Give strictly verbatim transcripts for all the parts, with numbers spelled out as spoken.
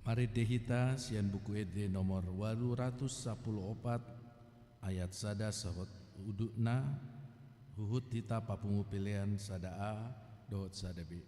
Marende hita sian Buku Ende nomor ualu ratus sampulu opat, ayat sada sahat udutna, huhut hita papungu pelean sada A dohot sada B.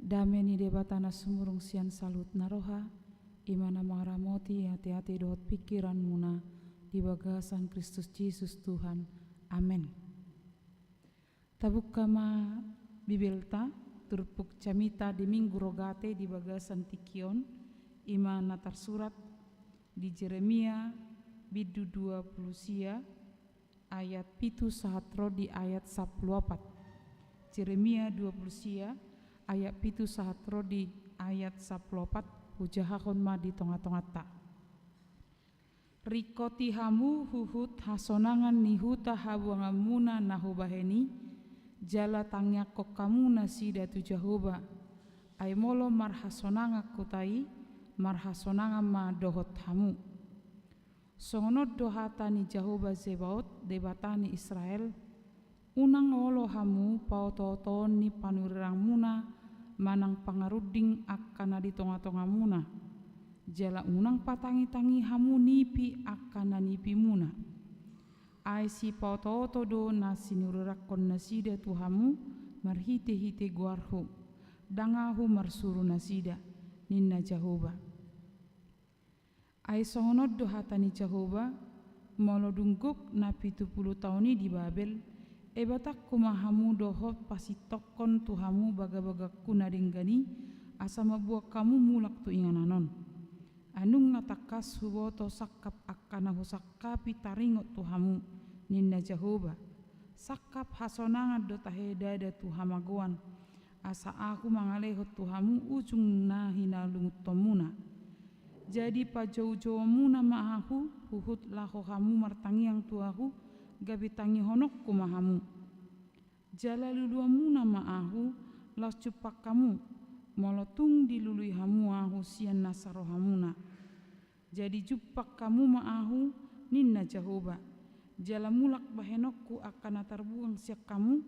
Dame ni Debata na sumurung sian saluhutna roha, i ma na mangaramoti ateate dohot pingkiranmuna di bagasan Kristus Jesus Tuhan. Amen. Tabuka ma Bibelta, turpuk jamita di Minggu Rogate di bagasan tingki on, i ma na tarsurat di Jeremia bindu dua pulu sia ayat pitu sahat ro di ayat sampulu opat. Jeremia dua pulu sia ayat pitu sahat ro di ayat sampulu opat, hujahahon ma di tongatonganta. Ringkoti hamu huhut hasonangan ni huta habuanganmuna na hubahen i, jala tangiangkon hamu nasida tu Jahowa, Ai molo marhasonangan huta i, marhasonangan ma dohot hamu. Songon on do hata ni Jahowa Zebaot, Debata ni Israel: Unang olo hamu paotootoon ni panurirangmuna manang pangarunding angka na di tongatongamuna, jala unang patangitangi hamu nipi angka na nipimuna. Ai sipaotooto do na sinurirangkon nasida tu hamu marhitehite goarhu, ndang ahu marsuru nasida, ninna Jahowa. Ai songon on do hata ni Jahowa: Molo dung gok na pitu pulu taon i di Babel, ebatangku ma hamu dohot pasintongkon tu hamu bagabagangku na denggan i, asa mamboan hamu mulak tu inganan on. Ai nunga tangkas huboto sangkap angka na husangkapi taringot tu hamu, ninna Jahowa. Sangkap hasonangan do tahe ndada tu hamagoan, asa ahu mangalehon tu hamu ujung na hinalungunhonmuna. Jadi pajoujouonmuna ma ahu, huhut laho hamu martangiang tu ahu, gabe tangihononku ma hamu. Jala luluanmuna ma ahu, laos jumpang hamu, molo tung dilului hamu ahu sian nasa rohamuna. Jadi jumpang hamu ma ahu, ninna Jahowa. Jala mulak bahenonku angka na tarbuang sian hamu,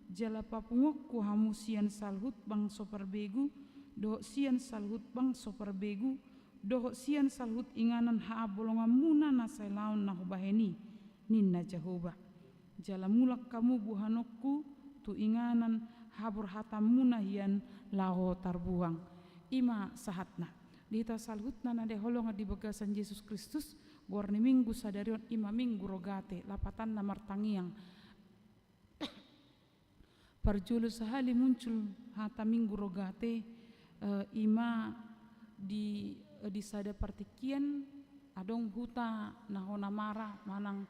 jala papunguonku hamu sian saluhut bangso parbegu, dohot sian saluhut bangso parbegu, dohot sian saluhut inganan habolonganmuna na salelengon na hubahen i, ninna Jahowa. Jala mulak hamu boanonku tu inganan haborhatanmuna hian laho tarbuang. I ma sahatna. Di hita saluhutna na hinaholongan di bagasan Jesus Kristus, goar ni Minggu sadari on i ma Minggu Rogate, lapatanna martangiang. Parjolo sahali muncul hata Minggu Rogate, eh, i ma di, eh, di sada partingkian adong huta na hona mara manang,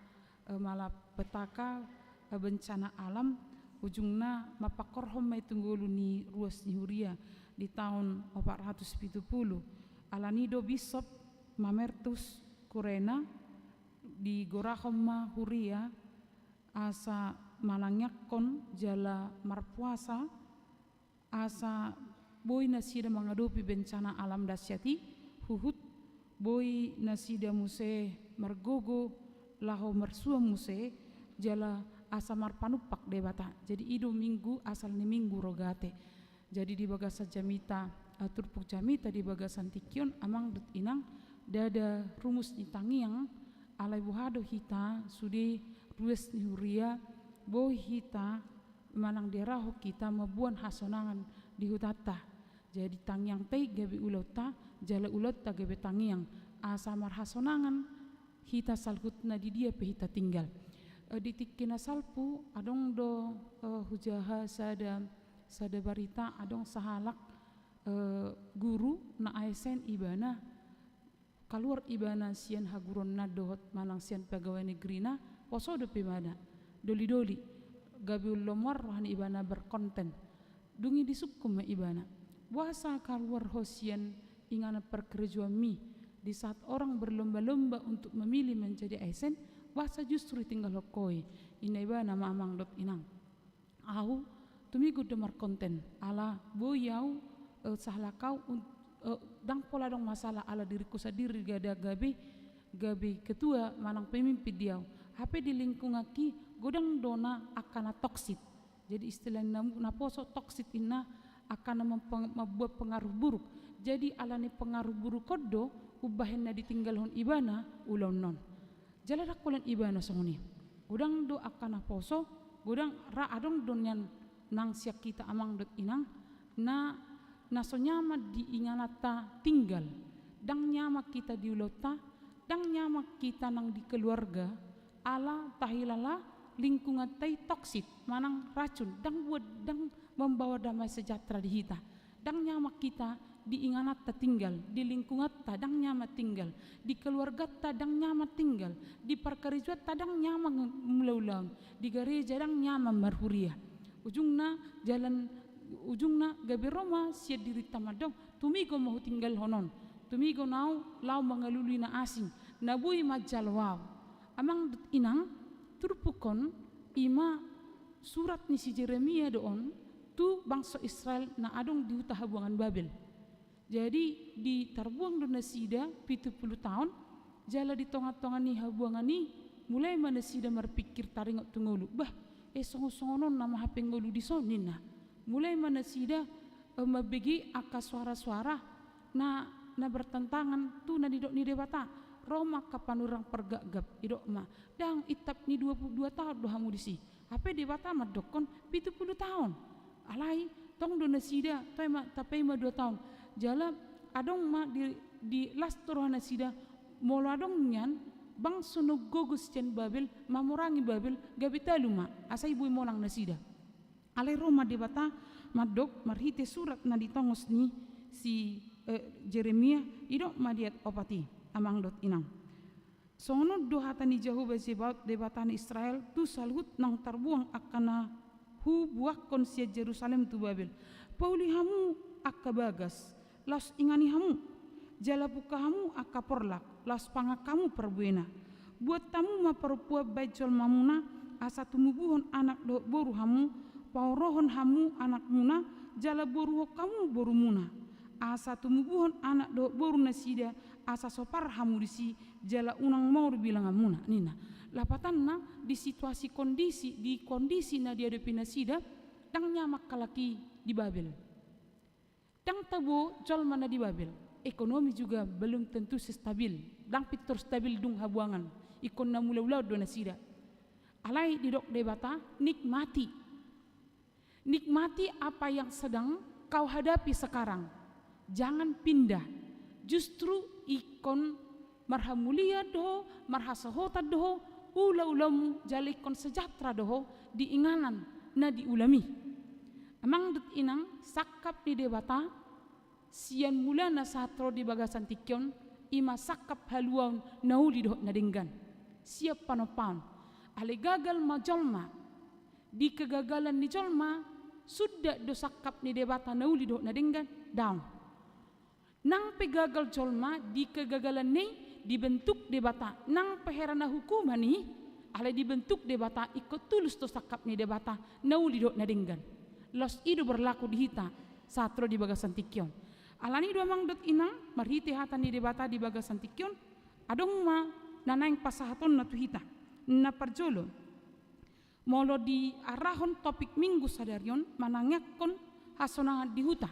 eh, malapetaka, eh, bencana alam, ujungna mampangkorhon ma i tu ngolu ni ruas ni huria di taon opat ratus pitu pulu. Alani i do Bisop Mamertus Kurena digorahon ma huria asa manangiangkon jala marpuasa, asa boi nasida mangadopi bencana alam dahsyat i, huhut boi nasida muse margogo laho marsuan muse, jala asa marpanumpak Debata. Jadi i do Minggu, asal ni Minggu Rogate. Jadi di bagasan jamita, eh, turpuk jamita di bagasan tingki on, amang dohot inang, ndada rumus ni tangiang, alai boha do hita sude ruas ni huria, boi hita manang diarahon hita mamboan hasonangan di hutanta. Jadi tangiangta i gabe ulaonta, jala ulaonta gabe tangiang, asa marhasonangan hita saluhutna di dia pe hita tinggal. Eh, di tingki na salpu adong do, eh, hujaha sada, sada barita, adong sahalak, eh, guru na A S N ibana, kaluar ibana sian haguruonna dohot manang sian pegawai negerina, poso dope ibana, dolidoli, gabe umlomoan roha ni ibana berkonten. Dung i disungkun ma ibana: Boasa kaluar ho sian inganan parkarejoanmi, di saat orang berlomba-lomba untuk memilih menjadi A S N, boasa justru ditinggalhon ho i? Ninna ibana ma, amang dohot inang, ahu tumigo do markonten, ala boi ahu, eh, sahalak ahu un-, eh, ndang pola adong masalah ala diringku sandiri, ndada gabe, gabe ketua manang pemimpin di ahu. Hape di lingkunganki godang do na angka na toksit. Jadi istilah na, naposo toksit inna angka na mempeng-, mamboan pengaruh buruk. Jadi ala ni pengaruh buruk on do umbahen na ditinggalhon ibana ulaonna on. Jala ndang holan ibana songon i. Godang do angka naposo, godang ra adong do nian nang sian hita amang dohot inang, na, na so nyaman di ingananta tinggal. Ndang nyaman hita di ulaonta, ndang nyaman hita nang di keluarga, ala tahilala lingkunganta i toksit, manang racun, ndang buat, ndang membawa damai sejahtera di hita. Ndang nyaman hita di ingananta tinggal, di lingkunganta ndang nyaman tinggal, di keluarganta ndang nyaman tinggal, di parkarejoanta ndang nyaman mulaulaon, di gareja ndang nyaman marhuria. Ujungna jalan, ujungna gabe ro ma sian dirinta mandok, tumigo ma hutinggalhon on, tumigo na ahu laho mangalului na asing, na boi manjalo ahu. Amang dohot inang, turpuk on i ma surat ni si Jeremia do on, tu bangso Israel na adong di huta habuangan Babel. Jadi, ditarbuang do nasida pitu pulu taon, jala di tonga-tonga ni habuangan i, mulai ma nasida marpingkir taringot tu ngolu. Bah, eh, songon-songon on nama hape ngolu dison, ninna. Mulai ma nasida, eh, mambege angka suara-suara na, na bertentangan tu na nidok ni Debata. Ro ma angka panurirang pargapgap, didok ma, ndang intap ni dua pulu dua taon do hamu disi. Hape Debata mandokkon pitu pulu taon. Alai, tong do nasida, toe ma, tapei ma dua taon. Jala, adong ma di, di las tu roha nasida, molo adong nian, bangso na gogo sian Babel, mamorangi Babel, gabe talu ma, asa i boi monang nasida. Alai ro ma Debata, mandok, marhite surat na ditongos ni si, eh, Jeremia, didok ma di ayat opat i, amang dohot inang. Songon on do hata ni Jahowa Zebaot, Debata ni Israel, tu saluhut naung tarbuang angka na hubuangkon sian Jerusalem tu Babel. Pauli hamu angka bagas, laos ingani hamu, jala pungka hamu angka porlak, laos pangan hamu parbuena. Buat hamu ma parompuan bahen jolmamuna, asa tumubuhon anak dohot boru hamu, paorohon hamu anakmuna, jala boruhon hamu borumuna. Asa tumubuhon anak dohot boru nasida, asa so par hamu disi, jala unang maur bilanganmuna, ninna. Lapatanna, di situasi kondisi, di kondisi na diadopi nasida, ndang nyaman halak i di Babel. Ndang tabo jolma na di Babel. Ekonomi juga belum tentu stabil. Ndang pintor stabil dung habuangan. Ingkon na mulaulaon do nasida. Alai didok Debata, nikmati. Nikmati apa yang sedang kau hadapi sekarang. Jangan pindah. Justru ingkon marhamulian do ho, marhasohotan do ho, ulaulaonmu jala ingkon sejahtera do ho di inganan na di ulaonmi. Amang dohot inang, sangkap ni Debata, sian mulana sahat ro di bagasan tingki on, i ma sangkap haluaon na uli dohot na denggan. Sian panompaon. Alai gagal ma jolma. Di kegagalan ni jolma, suda do sangkap ni Debata na uli dohot na denggan, daong. Nang pe gagal jolma di kegagalan na i dibentuk Debata, nang pe hera na hukuman i, alai dibentuk Debata, ingkon tulus do sangkap ni Debata, na uli dohot na denggan. Laos i do berlaku di hita, sahat ro di bagasan tingki on. Alani i do amang dohot inang, marhite hata ni Debata di bagasan tingki on, adong ma na naeng pasahatonna tu hita. Na parjolo, molo diarahon topik minggu sadari on, manangiangkon hasonangan di huta.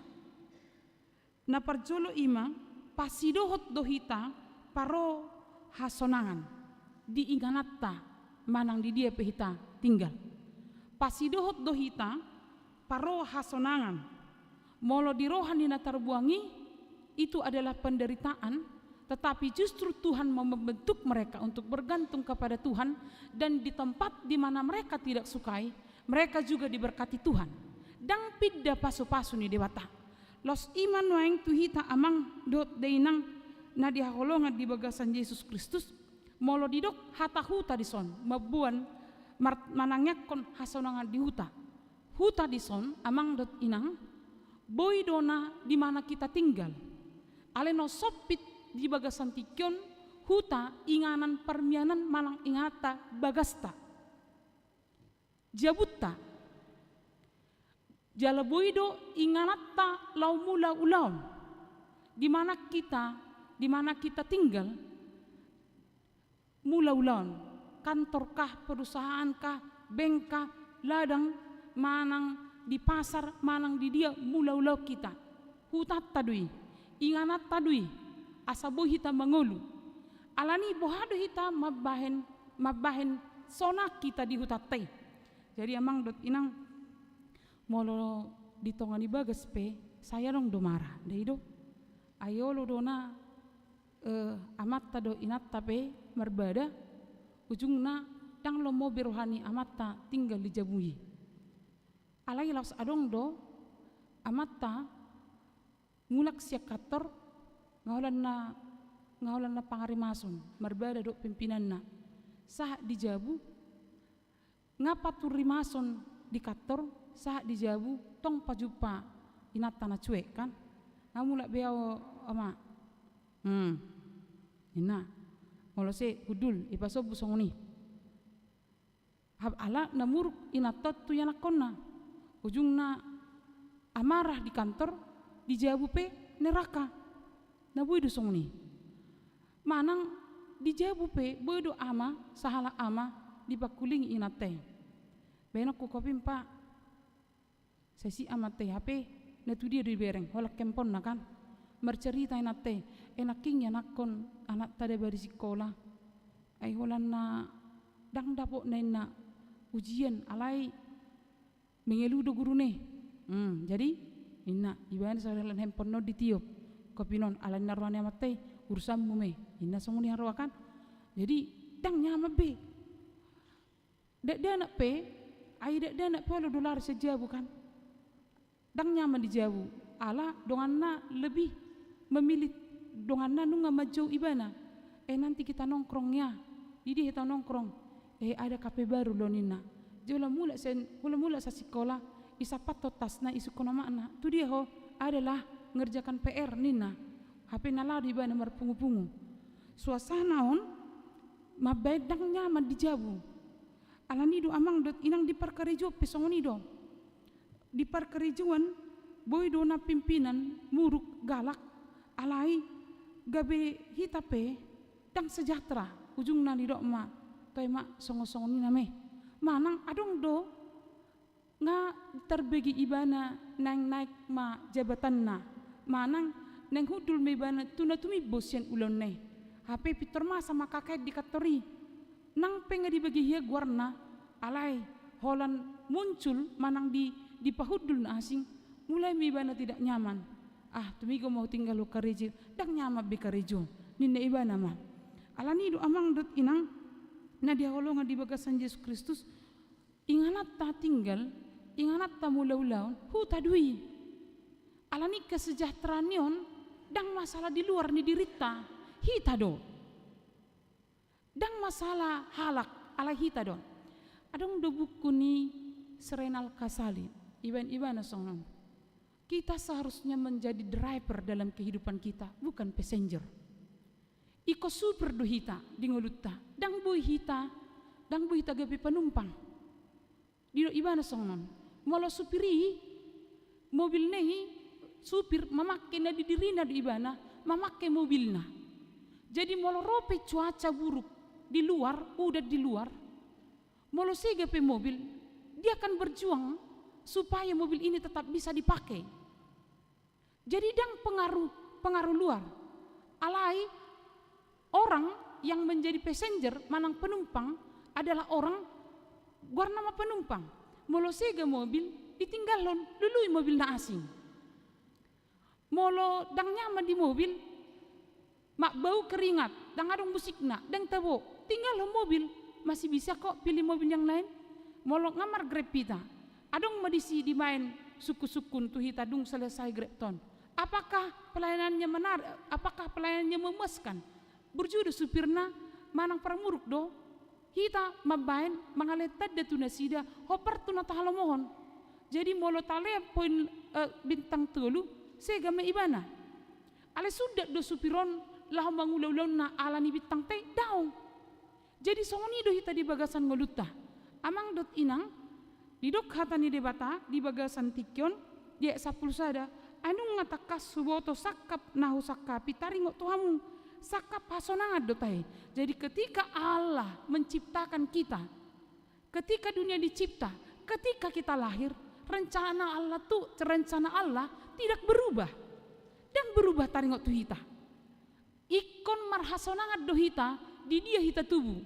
Na parjolo i ma, pasidohot do hita paro hasonangan di ingananta manang di dia pe hita tinggal. Pasidohot do hita paro hasonangan. Molo di roha ni na tarbuang i, itu adalah penderitaan, tetapi justru Tuhan mau membentuk mereka untuk bergantung kepada Tuhan, dan di tempat di mana mereka tidak sukai, mereka juga diberkati Tuhan. Ndang pinda pasupasu ni Debata. Laos i ma nuaeng tu hita amang dohot dainang na dihaholongan di bagasan Jesus Kristus, molo didok hata huta dison, mamboan mar-, manangiangkon hasonangan di huta. Huta dison, amang dohot inang, boi do na di mana kita tinggal. Alai na sompit di bagasan tingki on, huta inganan parmianan manang ingananta bagasta. Jabunta. Jala boi do ingananta laho mulaulaon. Di mana kita, di mana kita tinggal, mulaulaon, kantor kah, perusahaan kah, bank kah, ladang, manang di pasar, manang di dia mulaulaon hita. Hutanta do i, ingananta do i, asa boi hita mangolu. Alani boha do hita mambahen, mambahen sonang hita di hutanta i. Jadi amang dohot inang, molo di tonga ni bagas pe, sai adong do mara, da i do. Ai olo do na, eh, amanta dohot inanta pe marbada, ujungna ndang lomo be roha ni amanta tinggal di jabu i. Alai laos adong do amanta mulak sian kantor, nga holan na, nga holan na pangarimason, marbada dohot pimpinanna. Sahat di jabu, nga paturrimason di kantor, sahat di jabu, tong pajumpa inanta na cuek kan. Nga mulak be au, Ama. Hmm. Ninna. Molo se, hundul, ipasombu songon i. Hap ala na muruk inanta on tu ianakkonna. Ujungna amarah di kantor, di jabu pe neraka. Na boi do songon i. Manang di jabu pe boi do ama, sahalak ama, dipangkulingi inanta i. Baenonku, hupopimpa. Sai sian amanta i, hape na tu dia do dibereng, holan handphonena kan. Marcarita inanta i, e nangkin i anakkon, anakta ndada bari sikola. Ai holan na ndang dapotna inna ujian, alai mengeluh do guruna i. Hmm, jadi inna, ibana sai holan handphone on ditiop. Hupopimpa, alani na roa ni amanta i, urusanmu ma i. Inna songon i haroa kan. Jadi ndang nyaman be. Dakdanak pe, ai dakdanak pe olo do lari sian jabu kan. Ndang nyaman di jabu, ala donganna lebih memilih, donganna nunga manjou ibana. Eh, nanti kita nongkrong ya. Di dia hita nongkrong? Eh, ada kafe baru loh, ninna. Jadi holan mulak sian, holan mulak sian sikola, isampathon tasna, isungkun amakna. Tu dia ho? Adalah ngerjakan P R, ninna. Hape na laho do ibana marpungupungu. Suasana on mambaen ndang nyaman di jabu. Alani do amang dohot inang, di parkarejoan pe songon i do. Di parkarejoan boi do na pimpinan muruk, galak, alai gabe hita pe ndang sejahtera. Ujungna didok ma, toe ma songon-songon i nama i. Manang adong do nga tarbege ibana naeng naek ma jabatanna, manang naeng hundul ma ibana tu na tumimbo sian ulaonna i. Hape pintor masa ma K K N di kantor i. Nang pe nga dibege hia goarna, alai holan muncul manang di, dipahundul na asing, mulai ma ibana tidak nyaman. Ah, tumigo ma hutinggalhon karejo, ndang nyaman be karejo, ninna ibana ma. Alani do amang dohot inang na dihaholongan di bagasan Jesus Kristus, ingananta tinggal, ingananta mangula ulaon, huta do i. Alani kesejahteraan ni on ndang masalah di luar ni dirinta, hita do. Ndang masalah halak, alai hita do. Adong do buku ni Sir Reynald Casale, ibaen ibana songon on. Kita seharusnya menjadi driver dalam kehidupan kita, bukan passenger. Ingkon supir do hita di ngolunta. Ndang boi hita, ndang boi hita gabe panumpang. Didok ibana songon on. Molo supir i, mobilna i, supir mamake na di dirina do ibana, mamake mobilna. Jadi molo ro pe cuaca buruk di luar, udan di luar, molo sega pe mobil, dia akan berjuang supaya mobil ini tetap bisa dipakai. Jadi ndang pengaruh, pengaruh luar. Alai orang yang menjadi passenger, manang penumpang, adalah orang, goarna ma penumpang. Molo sega mobil, ditinggalhon, lului mobil na asing. Molo ndang nyaman di mobil, ma bau keringat, ndang adong musikna, ndang tabo, tinggalhon mobil, masih bisa kok pilih mobil yang lain. Molo nga margrab hita, adong ma disi dibaen sungkun-sungkun tu hita dung selesai grab on. Apakah pelayanannya menar-, apakah pelayanannya memuaskan? Burju do supirna, manang paramuruk do? Hita mambaen mangalehon tanda tu nasida, hombar tu na tahalomohon. Jadi molo talean poin, eh, bintang tolu, sega ma ibana. Alai sundat do supir on laho mangula ulaonna ala ni bintangta i? Daong. Jadi songon i do hita di bagasan ngolunta. Amang dohot inang, didok hata ni Debata di bagasan tingki on, di ayat sampulu sada, ai nunga tangkas huboto sangkap na husangkapi taringot tu hamu, sangkap hasonangan do tahe. Jadi ketika Allah menciptakan kita, ketika dunia dicipta, ketika kita lahir, rencana Allah tu, rencana Allah tidak berubah. Ndang berubah taringot tu hita. Ingkon marhasonangan do hita, di dia hita tubu,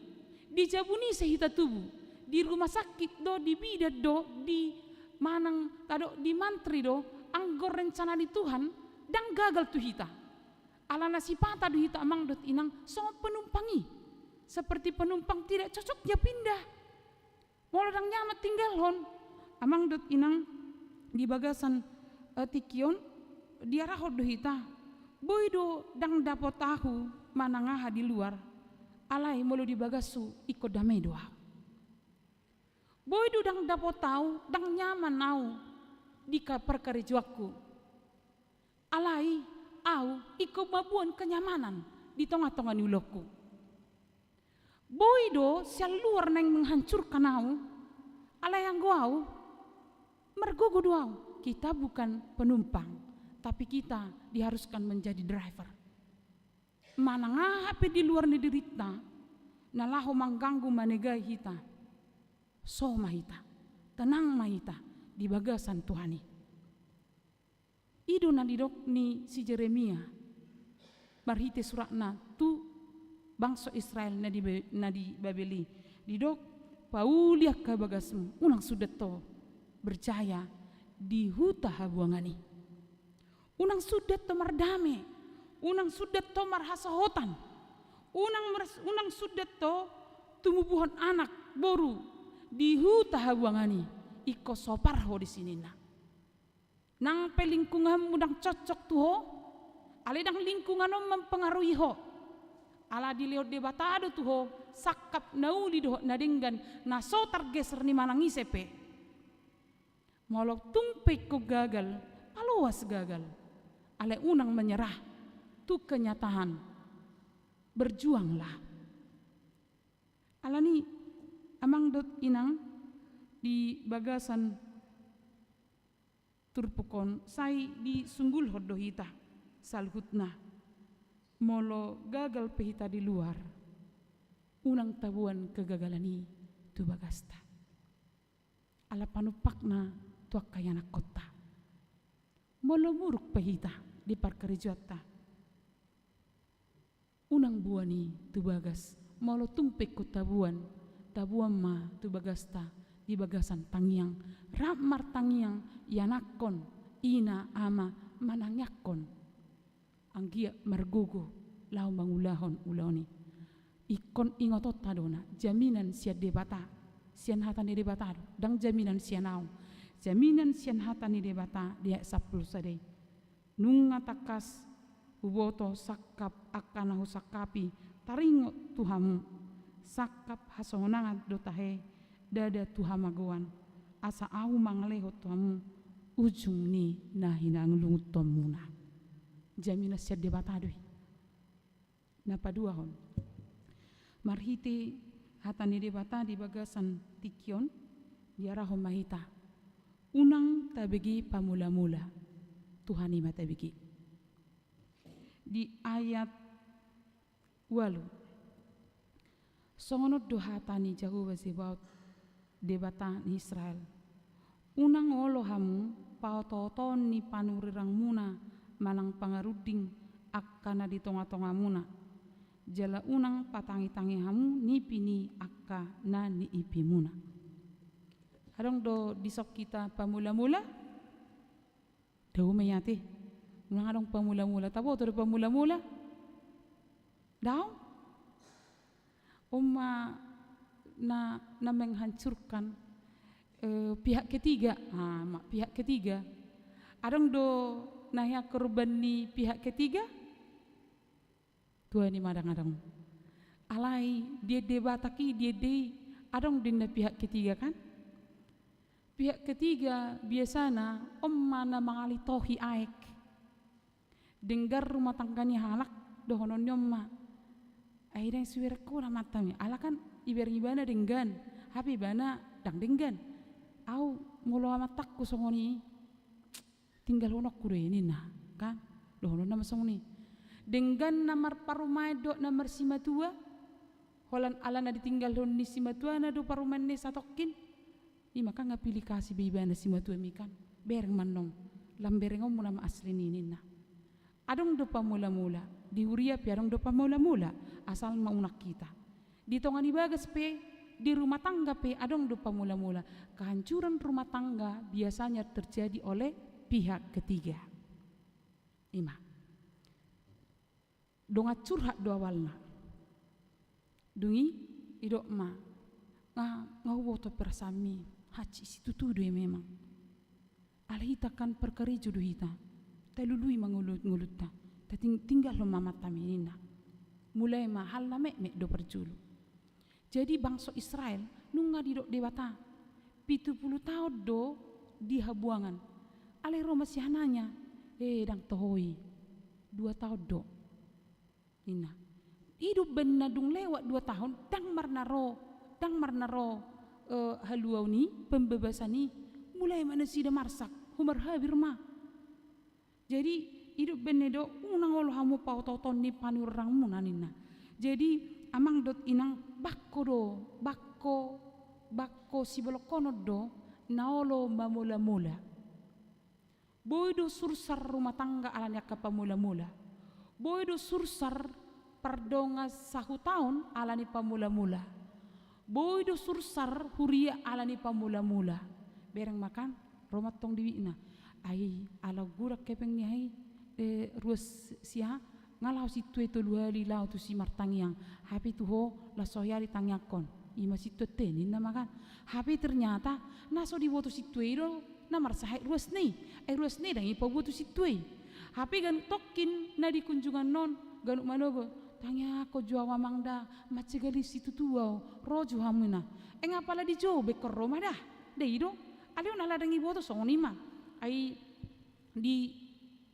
di jabu ni ise hita tubu, di rumah sakit do, di bidan do, di manang tadok di mantri do, anggo rencana ni Tuhan ndang gagal tu hita. Alana sipata do hita amang dohot inang songon penumpang i. Seperti penumpang tidak cocok dia pindah. Molo ndang nyaman tinggalhon, amang dohot inang, di bagasan, eh, tingki on, diarahon do hita. Boi do ndang dapot ahu manang aha di luar, alai molo di bagashu ingkon dame do ahu. Boi do ndang dapot ahu, ndang nyaman ahu di ka-, parkarejoanku. Alai ahu ingkon mamboan kenyamanan di tonga-tonga ni ulaonku. Boi do sian luar naeng menghancurkan ahu, alai anggo ahu, margogo do ahu. kita bukan penumpang, tapi kita diharuskan menjadi driver. Manang aha pe di luar ni dirinta na laho mangganggu manegai hita, so ma hita, tenang ma hita di bagasan Tuhan i. I do na nidok ni si Jeremia marhite suratna tu bangso Israel na di, na di Babel i. Didok, pauli angka bagasmu, unang sundat ho berjaya di huta habuangan i. Unang sundat ho mardame, unang sundat ho marhasohotan, unang, unang sundat ho tumubuhon anak boru di huta habuangan i, ingkon sopar ho disi ninna. Nang pe lingkunganmu ndang cocok tu ho, alai ndang lingkungan on mempengaruhi ho. Ala dilehon Debata do tu ho sangkap na uli dohot na denggan, na so targeser ni manang ise pe. Molo tung pe ingkon gagal, paloas gagal. Alai unang menyerah tu kenyataan. Berjuanglah. Alani amang dohot inang di bagasan turpuk on sai disunggulhon do hita saluhutna. Molo gagal pe hita di luar, unang taboan kegagalan i tu bagasta. Ala panumpakna tu angka ianakkonta. Molo muruk pe hita di parkarejoanta, unang boan i tu bagas. Molo tung pe ingkon taboan, taboan ma tu bagasta di bagasan tangiang. Rap martangiang ianakkon, ina, ama, manangiangkon. Anggiat margogo laho mangulahon ulaon i. Ingkon ingotonta do na, jaminan sian Debata, sian hata ni Debata do, ndang jaminan sian ahu. Jaminan sian hata ni Debata di ayat sampulu sada i. Nunga tangkas huboto sangkap angka na husangkapi taringot tu hamu. Sangkap hasonangan do tahe, ndada tu hamagoan, asa ahu mangalehon tu hamu ujung ni na hinalungunhonmuna. Jaminan sian Debata do i. Na paduahon, marhite hata ni Debata di bagasan tingki on, diarahon ma hita unang tabege pamulamula. Tuhan i ma tabege. Di ayat ualu. Songon on do hata ni Jahowa Zebaot, Debata ni Israel. Unang olo hamu paotootoon ni panurirangmuna manang pangarunding angka na di tongatongamuna. Jala unang patangitangi hamu nipi ni angka na niipimuna. Adong do dison hita pamulamula? Dao ma i ate. Unang adong pamulamula. Taboto do pamulamula? Dao. On ma na, na menghancurkan, eh, pihak ketiga. Ah, ma, pihak ketiga. Adong do na hea korban ni pihak ketiga? Tuani madang-adang. Alai di ende Batak i, di ende i, adong do inna pihak ketiga, kan? Pihak ketiga biasana on ma na mangalitohi aek. Denggan rumah tangga ni halak, dohonon ni on ma, ai ndang sibereng ho amanta i. Ala kan ibereng ibana denggan, hape ibana ndang denggan. Au molo amantangku songon i, tinggalhononku do i ninna, kan? Dohononna ma songon i. Denggan na marparumaen dohot na marsimatua, holan ala na ditinggalhon ni simatuana do parumaenna i satongkin. Ima kan nga pilih kasih be ibana simatuami, kan? Bereng ma annon, lam bereng on muna ma asli ni ninna. Adong do pamulamula, di huria pe adong do pamulamula, asal ma unang hita. Di tonga ni bagas pe, di rumah tangga pe adong do pamulamula. Kehancuran rumah tangga biasanya terjadi oleh pihak ketiga. Ima. Dongan curhat do awalna. Dung i, idok ma, nga, nga huboto perasaanmi, hansit situtu do i memang. Alai hita kan parkarejo do hita, talului ma ngolu-, ngolunta, tating-, tinggalhon ma amantami ninna. Mulai ma hal na metmet do parjolo. Jadi bangso Israel nunga didok Debata, pitu pulu taon do di habuangan. Alai ro ma sihananya, eh, ndang toho i, dua taon do. Ninna. I do umbahen na dung lewat dua tahun, ndang marna ro, ndang marna ro, eh, haluaon i, pembebasan i, mulai ma nasida marsak. humarhabir ma. Jadi, i do umbahen na nidok, unang olo hamu paototon ni panurirangmuna ninna. Jadi, amang dohot inang, bangko do, bangko, bangko sibolongkonon do na olo mamolamola. Boi do sursar rumah tangga ala ni angka pamolamola. Boi do sursar pardongan sahutaon ala ni pamolamola. Boi do sursar huria ala ni pamolamola. Bereng ma kan, ro ma tong di ibana. Ai ala godang hepeng ni ahu i, eh, ruas si aha, nga laho sintua i tolu hali laho tu si martangiang. Hape tu ho, laos so hea ditangiangkon. I ma sintua te ninna ma kan. Hape ternyata, na so diboto sintua i do na marsahit ruasna i. Ai ruasna i ndang i paboa tu sintua i. Hape ganup tongkin na di kunjungan on, ganup manogot, tangiangkon jo ahu amang da, mansai gale situtu ahu, ro jo hamu ninna. Ai nga apala dijou, bengkon ro ma da. Ndai do. Alai on ala ndang iboto songon i ma. Ai di,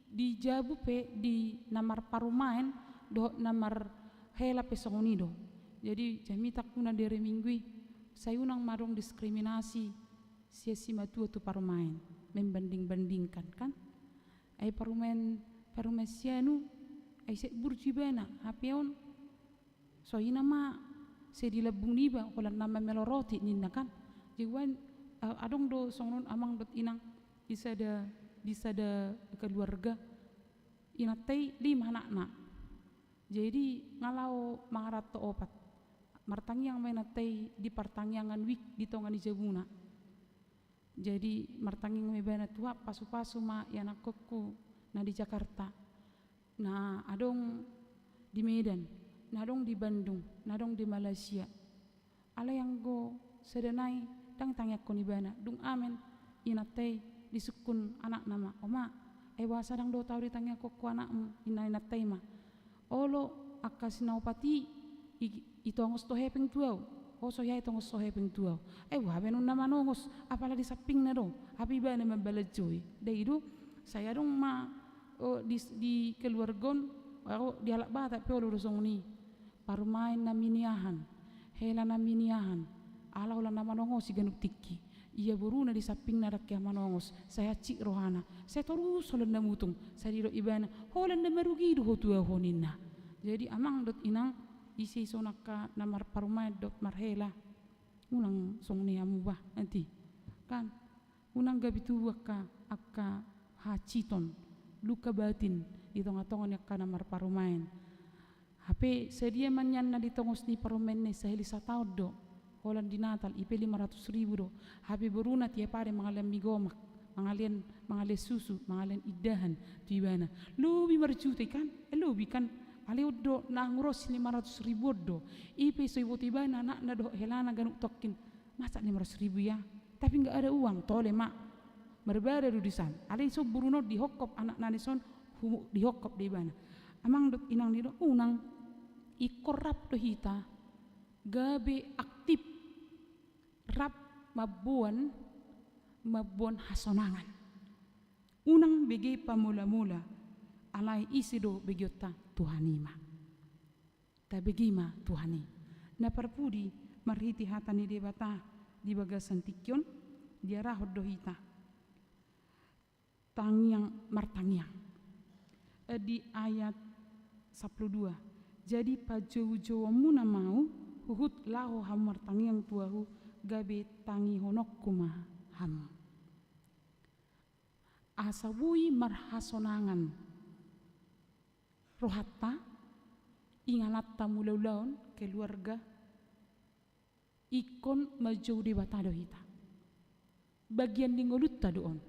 di jabu pe, di na marparumaen dohot na marhela pe songon i do. Jadi, jamitangku na di ari Minggu i, sai unang ma adong diskriminasi sian simatua tu parumaen, membanding-bandingkan, kan? Ai parumaen, parumaen si anu, ai set burju ibana, hape on, so ina ma, sai di lambung niba, holan na mamelo roti ninna kan. Jadi umbahen, a-, adong do songon on amang dohot inang, di sada, di sada keluarga, inanta i lima anakna. Jadi, nga laho mangaranto opat. Martangiang ma inanta i di partangiangan wijk di tonga ni jabuna. Jadi, martangiang ma ibana, Tuhan, pasupasu ma ianakkonku na di Jakarta, na adong di Medan, na adong di Bandung, na adong di Malaysia. Alai anggo sada nai ndang tangiangkon ibana, dung amen inanta i disungkun anakna ma, Oma, ai boasa ndang dohot ahu ditangiangkon ho anakmu, ninna inanta i ma. Olo angka si na opat i, i, itongos do hepeng tu ahu. Ho so hea itongos ho hepeng tu ahu. Ai boha be annon na manongos, apala di sampingna do, hape ibana mambalanjoi. Ndai do, sai adong ma, o, di, di keluarga on, o, di halak Batak pe olo do songon i. Parumaen na miniahan, hela na miniahan, ala holan na manongosi ganup tingki. Ia boruna di sampingna ndang hea manongos, sai hansit rohana, sai torus holan na mutung, sai didok ibana, holan na marugi do ho tu ahu ho ninna. Jadi amang dohot inang, ise ison angka na marparumaen dohot marhela, unang songon i hamu bah, nanti. Kan, unang gabe tubu angka, angka hahansiton, luka batin, di tonga-tonga ni angka na marparumaen. Hape sadia ma nian na ditongos ni parumaenna i, sahali sataon do, holan di Natal, i pe lima ratus ribu do. Hape boruna tiap ari mangalean mi gomak, mangalean, mangalean susu, mangalean indahan, tu ibana. Lobi marjuta i kan, eh, lobi kan, alai on do na angus ro si lima ratus ribu on do. I pe so iboto ibana anakna dohot helana ganup tongkin. Masa lima ratus ribu ya? Tapi nggak ada uang, tole ma. Marbada do dison. Alai ison boruna on dihongkop anakna dison, hu-, dihongkop do ibana. Amang dohot inang, nidok unang, ingkon rap do hita gabe aktif, rap mamboan, mamboan hasonangan. Unang bege pamola-mola, alai ise do begeonta? Tuhan i ma. Tabege ma Tuhan i. Na parpudi, marhite hata ni Debata di bagasan tingki on, diarahon do hita tangiang, martangiang. Eh, di ayat sampulu dua. Jadi pajoujouonmuna ma ahu, huhut laho hamu martangiang tu ahu, gabe tangihononku ma hamu. Asa boi marhasonangan rohanta, ingananta mangula ulaon, keluarga, ingkon manjou Debata do hita. Bagian ni ngolunta do on.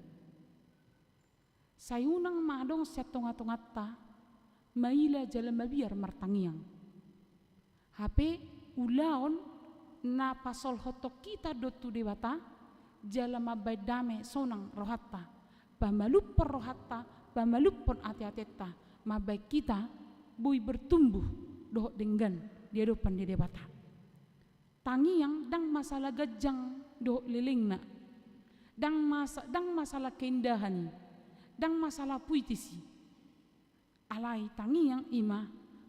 Sai unang ma adong sian tonga-tonganta maila jala mabiar martangiang. Hape ulaon na pasolhothon hita do tu Debata, jala mambahen dame sonang rohanta, pamalumhon rohanta, pamalumhon ate-atenta, mambahen hita boi bertumbuh dohot denggan di adopan ni Debata. Tangiang ndang masalah ganjang dohot lelengna, ndang masa-, ndang masalah keindahan i, ndang masalah puitis i. Alai tangiang i ma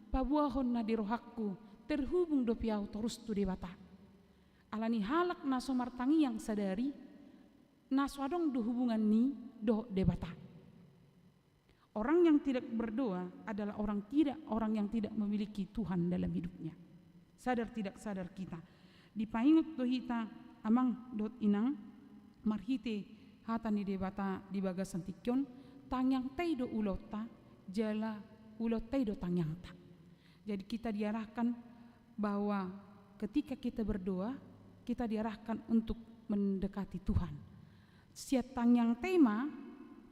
paboahon na di rohangku, terhubung dope ahu torus tu Debata. Ala ni halak na so martangiang sadari, na so adong do hubungan ni, dohot Debata. Orang yang tidak berdoa adalah orang tidak, orang yang tidak memiliki Tuhan dalam hidupnya. Sadar tidak sadar kita. Dipaingot do hita, amang dohot inang, marhite hata ni Debata di bagasan tingki on, tangiang ta i do ulaonta, jala ulaonta i do tangiangta. Jadi kita diarahkan bahwa ketika kita berdoa, kita diarahkan untuk mendekati Tuhan. Sian tangiang ta i ma,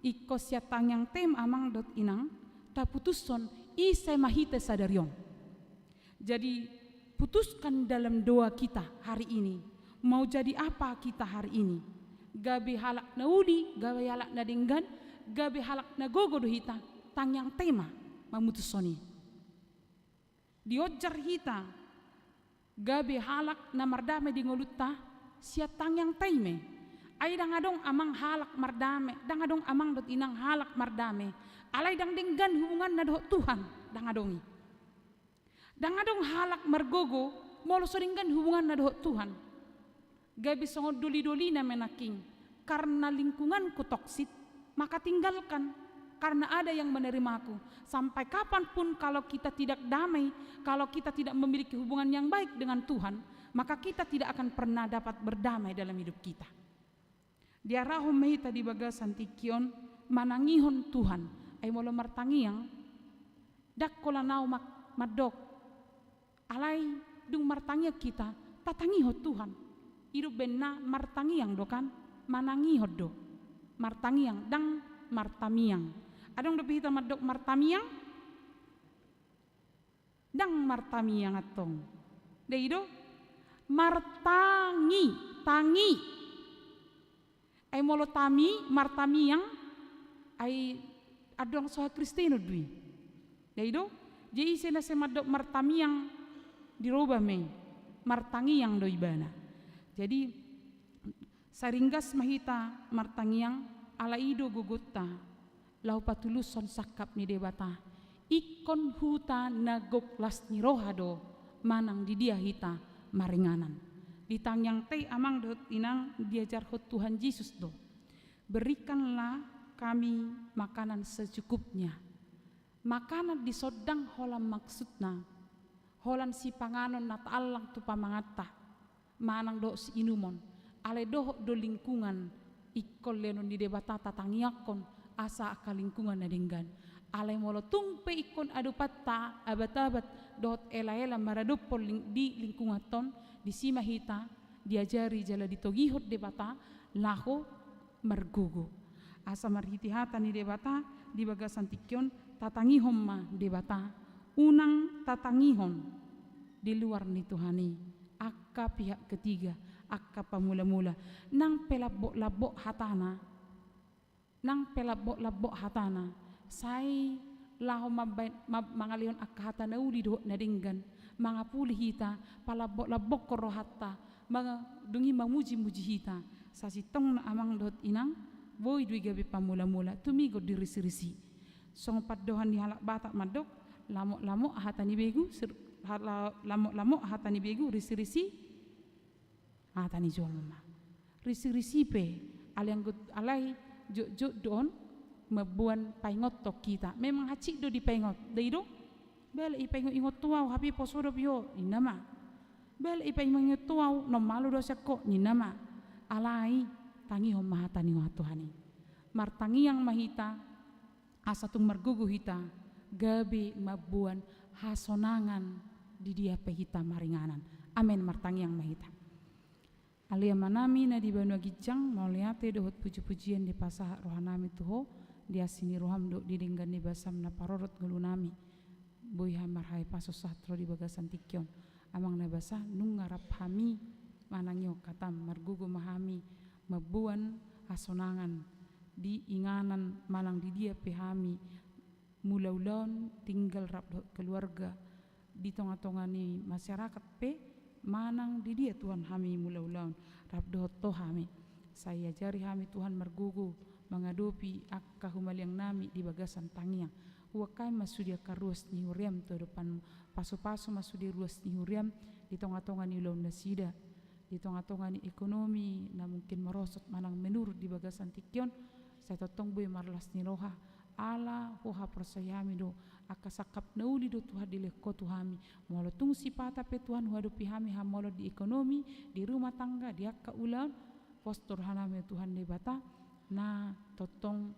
ingkon sian tangiang ta i ma amang dohot inang, taputushon ise ma hita sadari on. Jadi putuskan dalam doa kita hari ini, mau jadi apa kita hari ini. Gabe halak na uli, gabe halak na denggan, gabe halak na gogo do hita, tangiang ta i ma mamutushon i. Dionjar hita gabe halak na mardame di ngolunta, sian tangiang ta i ma i. Ai ndang adong amang halak mardame, ndang adong amang dohot inang halak mardame, alai ndang denggan hubunganna dohot Tuhan, ndang adong i. Ndang adong halak margogo molo so denggan hubunganna dohot Tuhan. Gabe songon doli-dolina ma i nangkin, karena lingkunganku toksik, maka tinggalkan, karena ada yang menerimaku. Sampai kapanpun kalau kita tidak damai, kalau kita tidak memiliki hubungan yang baik dengan Tuhan, maka kita tidak akan pernah dapat berdamai dalam hidup kita. Diarahon ma hita di bagasan tingki on manangihon Tuhan. Ai molo martangiang, ndang holan ahu mandok, alai dung martangiang hita, tatangihon Tuhan. I do umbahen na martangiang do kan, manangihon do. Martangiang, ndang martamiang. Adong dope hita mandok martamiang? Ndang martamiang antong. Nda i do? Martangi, tangi. Ai molo tami, martamiang, ai andorang so hakristenon do i. Nda i do? Jadi ise na sai mandok martamiang, diroba ma i, martangiang do ibana. Jadi sai ringgas ma hita martangiang, ala i do gogonta laho patulushon sangkap ni Debata. Ingkon huta na gok las ni roha do manang di dia hita maringanan. Di tangiang ta i amang dohot inang diajarhon Tuhan Jesus do, berikanlah kami makanan secukupnya. Makanan dison ndang holan maksudna holan sipanganon na taallang tu pamanganta manang dohot siinumon. Alai dohot do lingkungan ingkon lehonon ni Debata tatangiangkon asa angka lingkungan na denggan. Alai molo tung pe ingkon adopanta abat-abat dohot ela-ela maradophon ling-, di lingkungan on, disi ma hita diajari jala ditogihon Debata laho margogo. Asa marhite hata ni Debata di bagasan tingki on, tatangihon ma Debata, unang tatangihon di luar ni Tuhan i angka pihak ketiga, angka pamula-mula. Nang pe lambok-lambok hatana, nang pe lambok-lambok hatana, sai laho mambaen, ma-, mangalehon angka hata na uli dohot na denggan, mangapuli hita, palambok-lambokhon rohanta, manga-, dung i mamuji-muji hita. Sasintongna amang dohot inang, boi do i gabe pamula-mula, tumigon di risi-risi. Songon pandohan ni halak Batak mandok, lamok-lamok hata ni begu, sir-, hala-, lamok-lamok hata ni begu, risi-risi hata ni jolma. Risi-risi pe, alai anggo, alai jotjot do on mamboan paingothon hita. Memang hansit do dipaingot, nda i do? Bale ipaingot-ingot ho ahu, hape poso dope ho, ninna ma. Bale ipaingot-ingot ho ahu, na malo do sian ho, ninna ma. Alai tangihon ma hata ni Tuhan i. Martangiang ma hita, asa tung margogo hita, gabe mamboan hasonangan di dia pe hita maringanan. Amen, martangiang ma hita. Ale Amanami na di banua ginjang, mauliate dohot puji-pujian dipasahat rohanami tu Ho, di asi ni roham dohot di denggan ni basam na parorot ngolunami. Boi hami marhahipason sahat ro di bagasan tingki on. Amang na basa, nunga rap hami manangihon hatam, margogo ma hami mamboan hasonangan di inganan manang di dia pe hami mangula ulaon, tinggal rap dohot keluarga, di tonga-tonga ni masyarakat pe, manang di dia Tuhan hami mangula ulaon, rap dohot Ho hami. Sai ajari hami Tuhan margogo mangadopi angka humaliangnami di bagasan tangiang. Huangkami ma sude angka ruas ni huriam tu adopanmu, pasu-pasu ma sude ruas ni huriam di tonga-tonga ni ulaon nasida, di tonga-tonga ni ekonomi na mungkin merosot manang menurun di bagasan tingki on, Sai tongtong boi marlas ni roha, ala huhaporseai hami do, angka sangkap na uli do Tuhan dilehon Ho tu hami. Molo tung sipata pe Tuhan huadopi hami hamaolon di ekonomi, di rumah tangga, di angka ulaon, pos do rohanami Tuhan Debata, na tongtong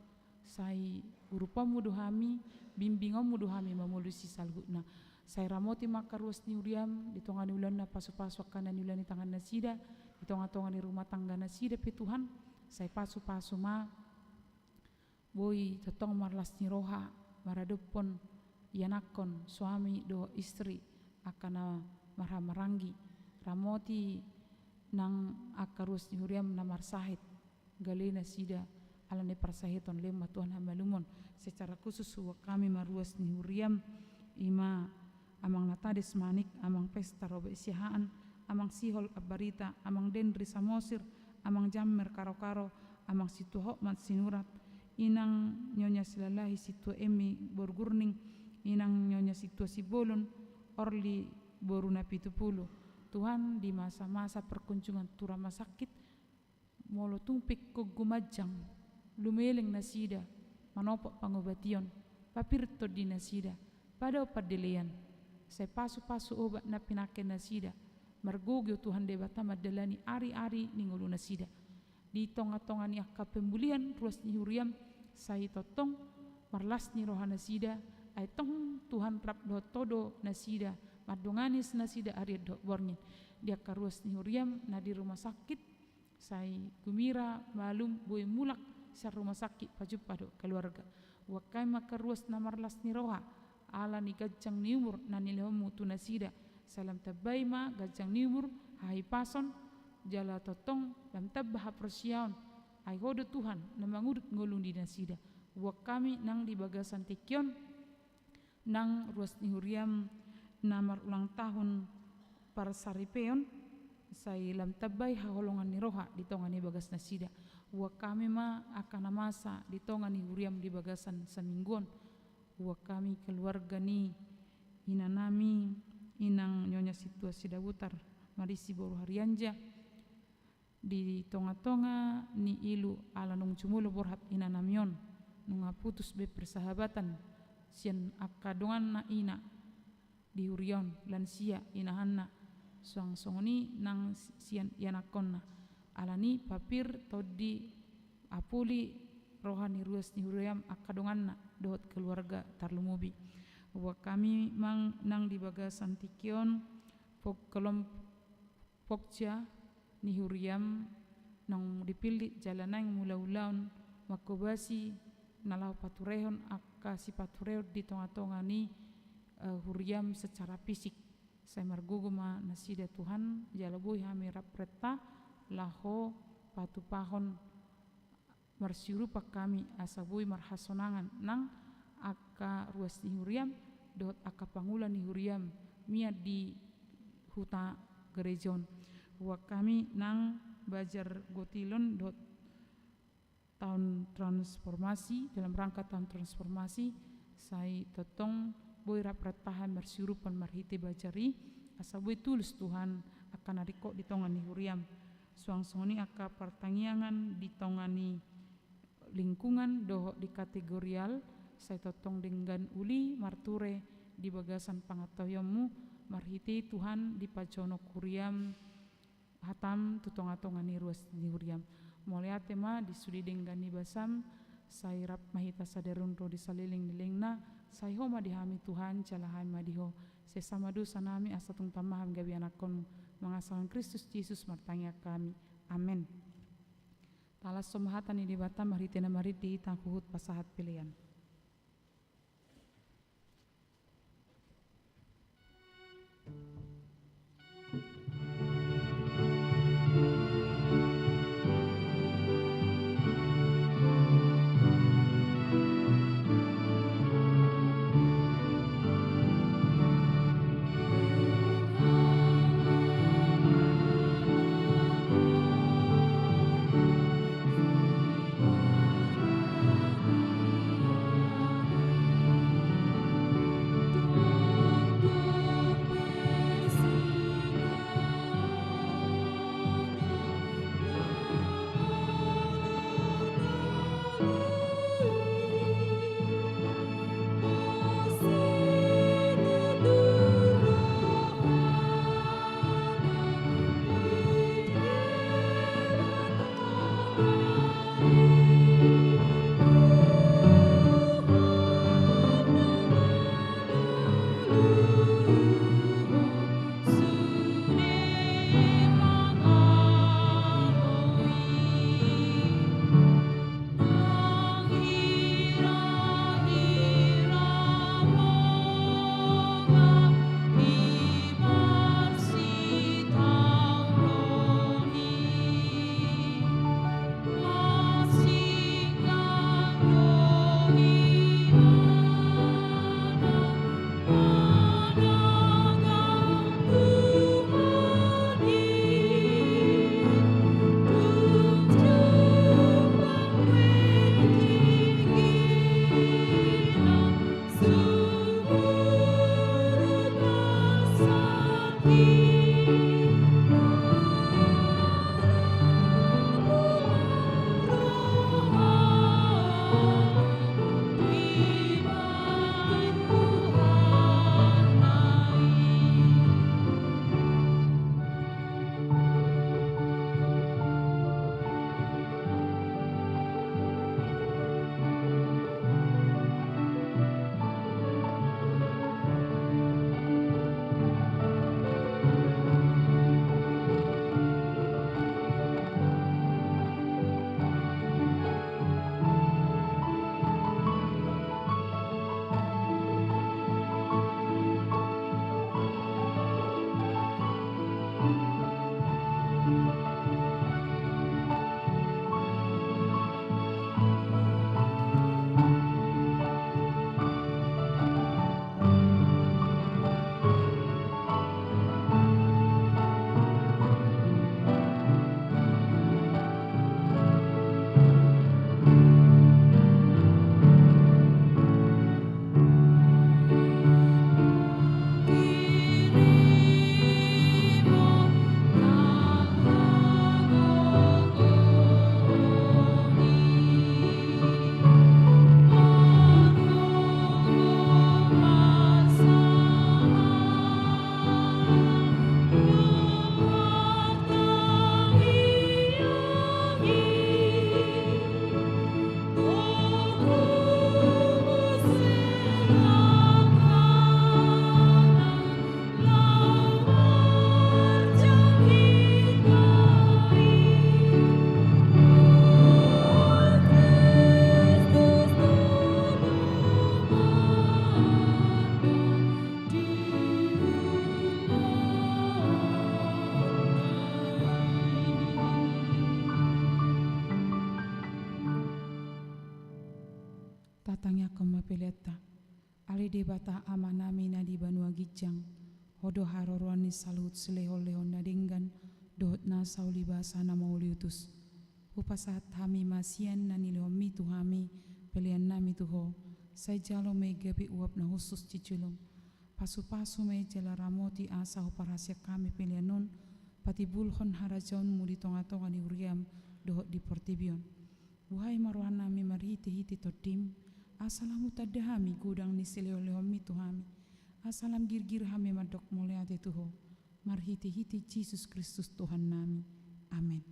sai uruponmu do hami, bimbingonmu do hami mamolus i saluhutna. Sai ramoti ma angka ruas ni huriam, di tonga ni ulaon na pasupasu angka na niula ni tangan nasida, di tongatonga ni rumah tangga nasida pe Tuhan, sai pasupasu ma, boi tongtong marlas ni roha, maradophon, ianakhon, suami dohot istri, angka na marhahamaranggi, ramoti nang angka ruas ni huriam na marsahit, gale nasida, ala ni parsahiton lehon ma Tuhan hamalumon. Secara khusus huboan hami ma ruas ni huriam, i ma Amang Natades Manik, Amang Pesta Robek Siahaan, Amang Sihol Ambarita, Amang Dendri Samosir, Amang Jammer Karokaro, Amang Situhok Mansinurat, Inang Nyonya Silalahi Situa Emi Borgurning, Inang Nyonya Situa Sibolon, Orli boru Napitupulu. Tuhan, di masa-masa perkunjungan tu rumah sakit, molo tung pe ingkon gumanjang, lumeleng nasida, manopot pangobation, papir tondi nasida, padao pandelean, sai pasupasu obat na pinangke nasida, margogo Tuhan Debata mandalani ari-ari ni ngolu nasida. Di tongatonga ni angka pemulihan ruas ni huriam, sai tongtong marlas ni roha nasida, ai tong Tuhan rap dohot Ho do nasida, mandongani nasida arian dohot borngin. Di angka ruas ni huriam na di rumah sakit, sai gumbira, malum, boi mulak sian rumah sakit pajumpa dohot keluarga. Huboan hami ma angka ruas na marlas ni roha, ala ni ganjang ni umur na nilehonmu tu nasida, sai lam tambai ma ganjang ni umur, hahipason, jala tongtong lam tamba haporseaon, ai Ho do Tuhan na mangudut ngolu ni nasida. Huboan hami nang di bagasan tingki on, nang ruas ni huriam na marulang tahun parsaripeon, sai lam tambai haholongan ni roha di tonga ni bagas nasida. Huboan hami ma angka na masa di tonga ni huriam di bagasan saminggu on. Huboan hami keluarga ni inanami, Inang Nyonya Situa Sidabutar, marisi boru Harianja, di tongatonga ni ilu, ala nunga jumolo borhat inanami on, nunga putus be persahabatan sian angka donganna ina di huria on, lansia inahanna, suang songon i nang sian ianakhonna. Alani papir, tondi, apuli, roha ni ruas ni huriam angka donganna dohot keluarga tarlumobi. Huboan hami ma nang di bagasan tingki on, pok-, kelom-, pokja ni huriam naung dipillit jala naeng mangula ulaon manghobasi na laho paturehon angka sipatureon di tongatonga ni, eh, huriam secara fisik. Sai margogo ma nasida Tuhan, jala boi hami rap renta laho patupahon marsiurupan hami asa boi marhasonangan nang angka ruas ni huriam dohot angka pangula ni huriam mian di huta gereja on. Huboan hami nang bazar gotilon dohot tahun transformasi, dalam rangka tahun transformasi, sai tongtong boi rap renta hami marsiurupan marhite bazar i, asa boi tulus Tuhan angka na ringkot di tonga ni huriam. Suang songon i angka partangiangan di tonga ni lingkungan dohot di kategorial, sai tongtong denggan uli marture di bagasan pangantusionmu, marhite Tuhan dipajonok huriam hatam tu tongatonga ni ruas ni huriam. Mauliate ma di sude denggan ni basam, sai rap ma hita sadari on ro di saleleng ni lelengna, sai Ho ma di hami Tuhan, jala hami ma di Ho. Sesa ma dosanami asa tung tama hami gabe anakhonmu, mangasahon Kristus Jesus martangiang hami. Amen. Talashon ma hata ni Debata marhite na marende i, tung huhut pasahat pelean. Pasahathon ma peleanta. Ale Debata Amanami na di banua ginjang, Ho do haroroan ni saluhut silehonlehon na denggan dohot nasa ulibasa na mauliutus. Hupasahat hami ma sian na nilehonMi tu hami peleannami tu Ho, sai jalo ma i gabe uap na hushus di jolom. Pasupasu ma i jala ramoti asa huparhaseang hami pelean on patimbulhon harajaonMu di tongatonga ni huriaM dohot di portibi on. Buhai ma rohanami marhitehite TondiM, asa lam hutanda hami godang ni silehonlehonMi tu hami, asa lam girgir hami mandok mauliate tu Ho, marhitehite Jesus Kristus Tuhannami. Amen.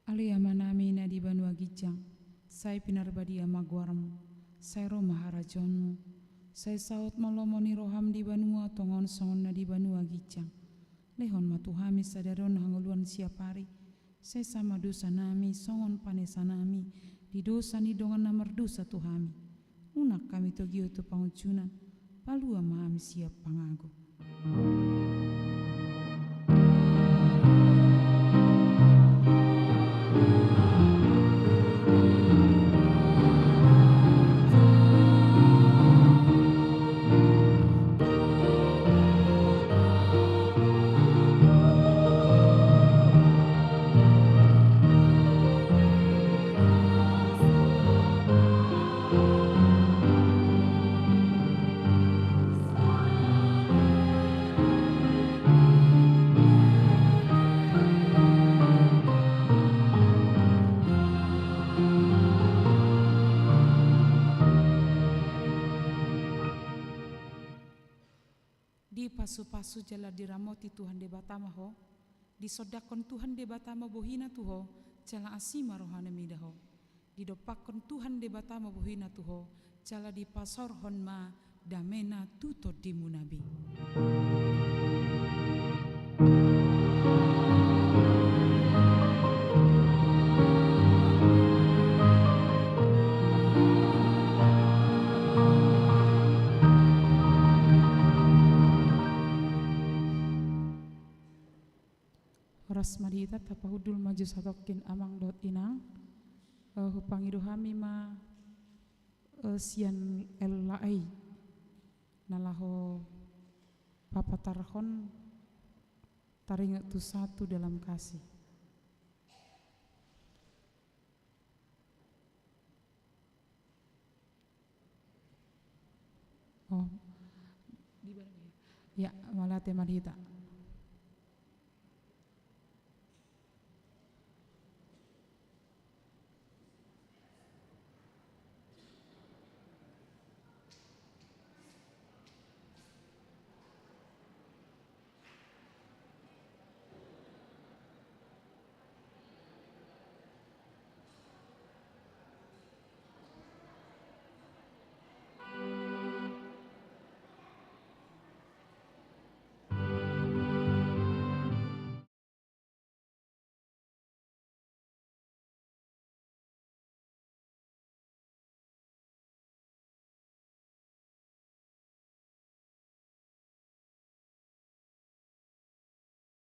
Ale Amanami na di banua ginjang, sai pinarbadia ma goarMu, sai ro ma harajaonMu, sai saut ma lomo ni rohaM di banua tonga on songon na di banua ginjang. Lehon ma tu hami sadari on hangoluan siapari, sesa ma dosanami songon panesanami di dosa ni dongan na mardosa tu hami. Unang hami togihon tu pangunjunan, palua ma hami sian pangago. Dipasupasu jala diramoti Tuhan Debata ma ho, disondangkon Tuhan Debata ma bohiNa tu ho, jala asi ma rohaNa mida ho. Didompakkon Tuhan Debata ma bohiNa tu ho, jala dipasaorhon ma dameNa tu tondimuna be. Horas ma di hita, tapahundul ma jo satongkin amang dohot inang. Eh, hupangido hami ma, eh, sian L A I na laho papatarhon Teringat tu Satu Dalam Kasih. Oh. Ya, mauliate ma di hita.